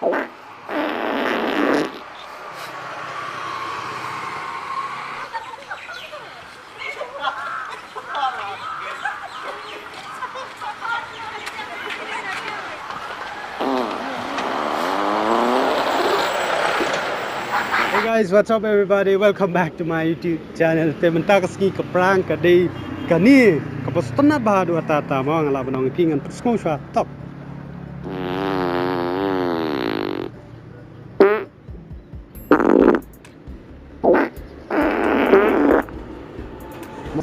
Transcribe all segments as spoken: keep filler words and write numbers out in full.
Hey guys, what's up everybody? Welcome back to my YouTube channel. Te mynta ka sngi ka prank ka dei kane, kaba sngewtynnat bha haduh katta katta, mo, nga lah ban ong ïa phi, ngan pynsngew shuwa. Tok.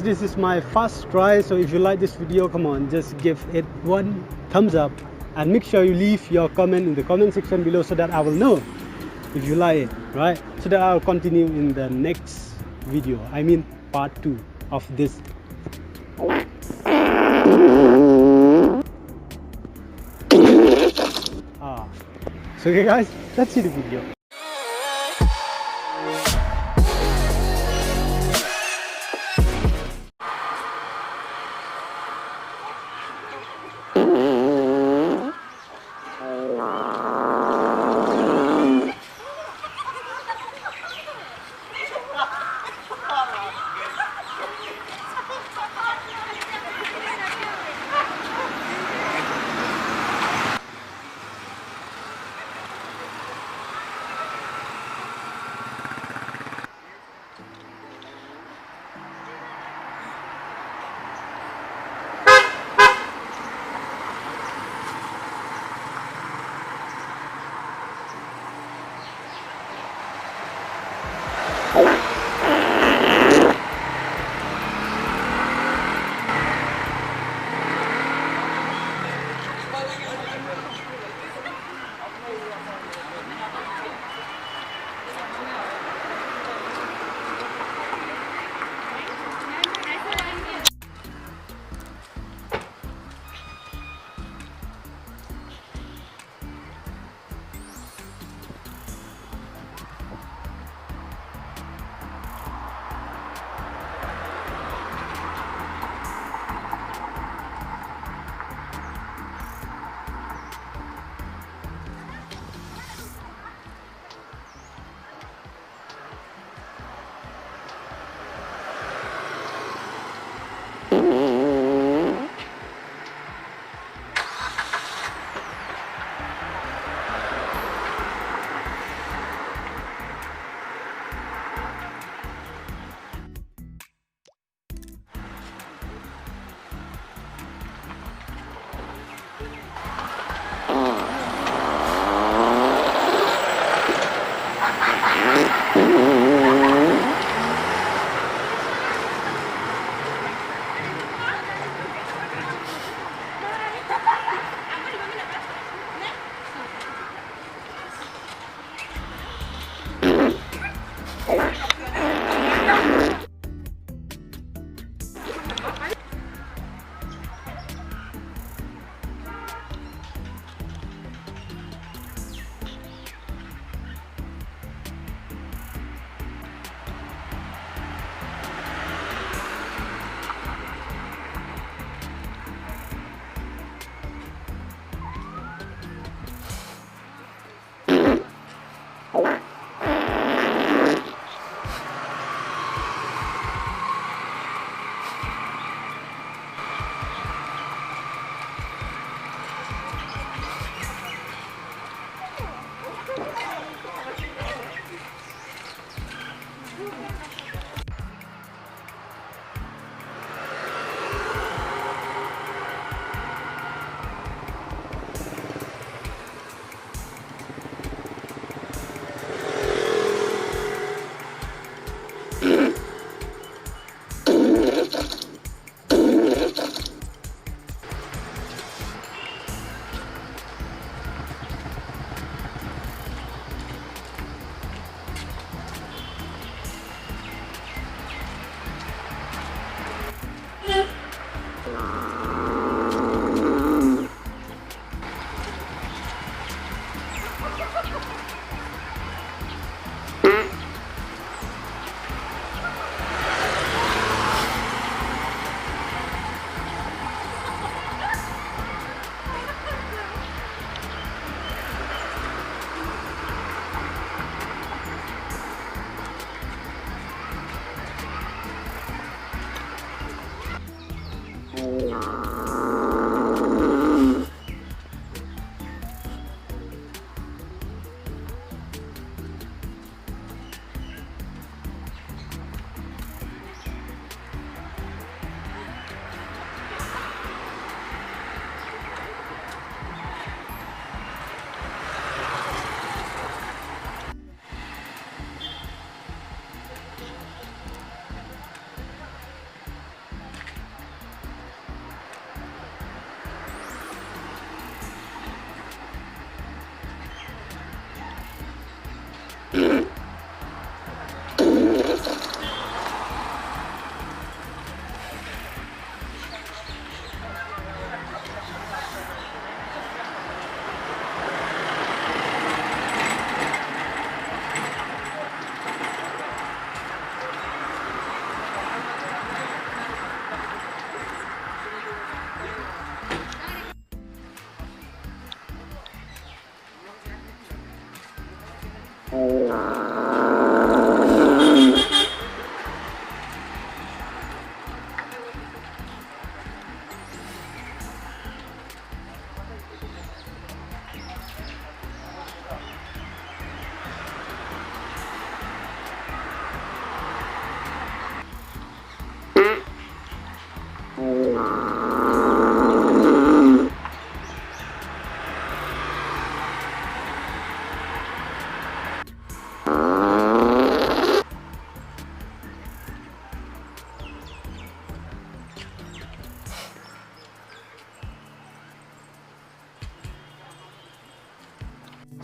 This is my first try, so if you like this video, come on, just give it one thumbs up and make sure you leave your comment in the comment section below so that I will know if you like it, right? So that I'll continue in the next video. I mean, part two of this. Ah. So, okay, guys, let's see the video.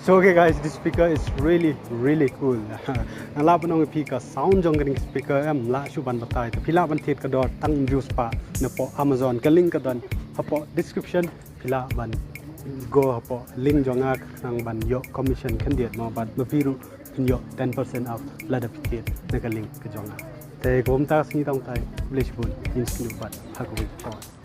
So okay guys, this speaker is really really cool. Nga lah ban ong ïa phi ka sound jong kane ka speaker em lah shuh ban batai. Te phi lah ban thied ka dor tang hynriew spah napoh Amazon, ka link ka don hapoh description. Phi lah ban go hapoh link jong nga khnang ban ïoh commission khyndiat mo bad ma phi ruh phin ïoh ten percent off lada phi thied na ka link ka jong nga. Te kumta ka sngi tang tai, khublei shibun, ngin sa ïakynduh pat ha kawei ka por.